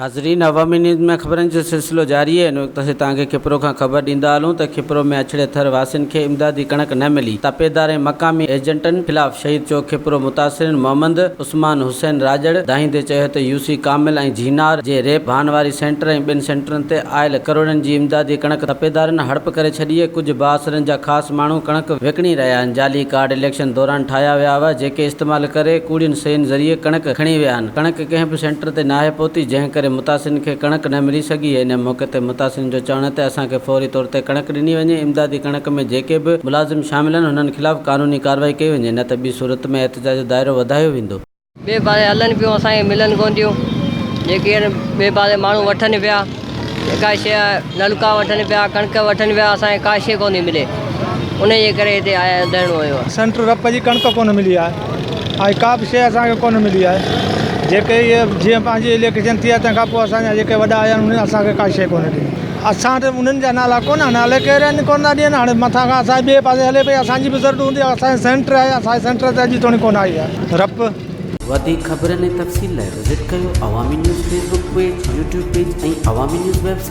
ناظرين عوامي نيوز ۾ خبرن جو سلسلو جاري آهي ان وقت اسين توهان کي کپرو کان خبر ڏيندا هلون ته کپرو ۾ اڇڙي ٿر واسين کي امدادي ڪڻڪ نه ملي تپيدار ۽ مقامي ايجنٽن خلاف شهيد چوڪ کپرو متاثرين محمد عثمان حسين راڄڙ دانهيندي چيو ته يوسي ڪامل ۽ جهينار جي ريپ ڀان واري سينٽر ۽ ٻين سينٽرن تي آيل ڪروڙين جي امدادي ڪڻڪ تپيدارن هڙپ ڪري ڇڏي ۽ ڪجهه بااثرن جا خاص ماڻهو ڪڻڪ وڪڻي رهيا آهن، جعلي ڪارڊ اليڪشن دوران ٺاهيا ويا هئا جيڪي استعمال ڪري ڪوڙين صحين ذريعي ڪڻڪ کڻي ويا آهن، ڪڻڪ ڪنهن به سينٽر تي ناهي پهتي جنهن ڪري متاثرين کي ڪڻڪ نه ملي سگهي، ان موقعي تي متاثرين جو چوڻ آهي ته اسان کي فوري طور تي ڪڻڪ ڏني وڃي، امدادي ڪڻڪ ۾ جيڪي به ملازم شامل آهن انهن خلاف قانوني ڪارروائي ڪئي وڃي نه ته ٻي صورت ۾ احتجاج جو دائرو وڌايو ويندو. ٻئي پاسي هلن پيون اسان کي ملن ڪونه ٿيون جيڪي آهن ٻئي پاسي ماڻهو وٺن پيا ڪا شي نلڪا وٺن پيا ڪڻڪ وٺن پيا اسان کي ڪا شي ڪونه ٿي ملي ان جي ڪري هتي آيا ڌرڻو هنيو آهي. سينٽر رپ جي ڪڻڪ ڪونه ملي آهي ۽ ڪا به شي اسان کي ڪونه ملي آهي جيڪي اهي جيئن پنهنجي اليڪشن ٿي آهي تنهن کان پوء اسان جا جيڪي وڏا آيا آهن انهن اسان کي ڪا شي ڪونه ڏني اسان وٽ انهن جا نالا ڪونه آهن الائي ڪير آهن ڪونه ٿا ڏين هاڻي مٿان کان اسان جي ٻئي پاسي هلي پئي اسان جي به ضرورت هوندي آهي اسان جي سينٽر آهي اسان جي سينٽر تي اڄ توڻي ڪونه آئي آهي. رپ. وڌيڪ خبرن ۽ تفصيل لاء وزٽ ڪيو Awami news Facebook page, YouTube page ۽ Awami news website.